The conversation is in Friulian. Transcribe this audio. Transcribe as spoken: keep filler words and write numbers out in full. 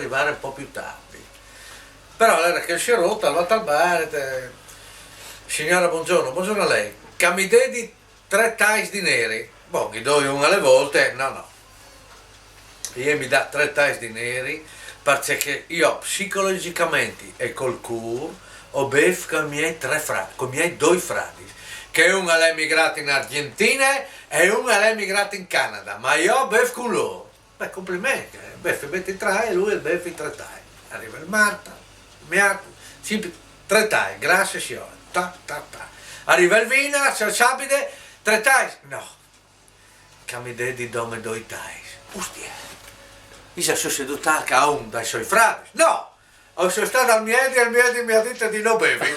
Arrivare un po' più tardi. Però allora che si è rotta, al va al bar, e te- "Signora, buongiorno, buongiorno a lei. Che mi dedi tre tais di neri?" Boh, gli do uno alle volte, no, no. E mi dà tre tais di neri, perché io psicologicamente e col cur o bev con i miei tre fra, con i miei due frati, che uno è emigrato in Argentina e uno è emigrato in Canada, ma io bev con loro. Beh, complimenti, eh. Beh, se metti tre e lui il bev in tre tais. Arriva il Marta, Miarco, sempre tre tais, grazie signore. Ta, ta, ta. Arriva il Vina, se sapete, tre tais. No. Che mi dedi dome due tais. Ostia. Io sono seduto a un dai suoi frati. No! Ho sono stato al miedi e il miedi mi ha detto di non bevi.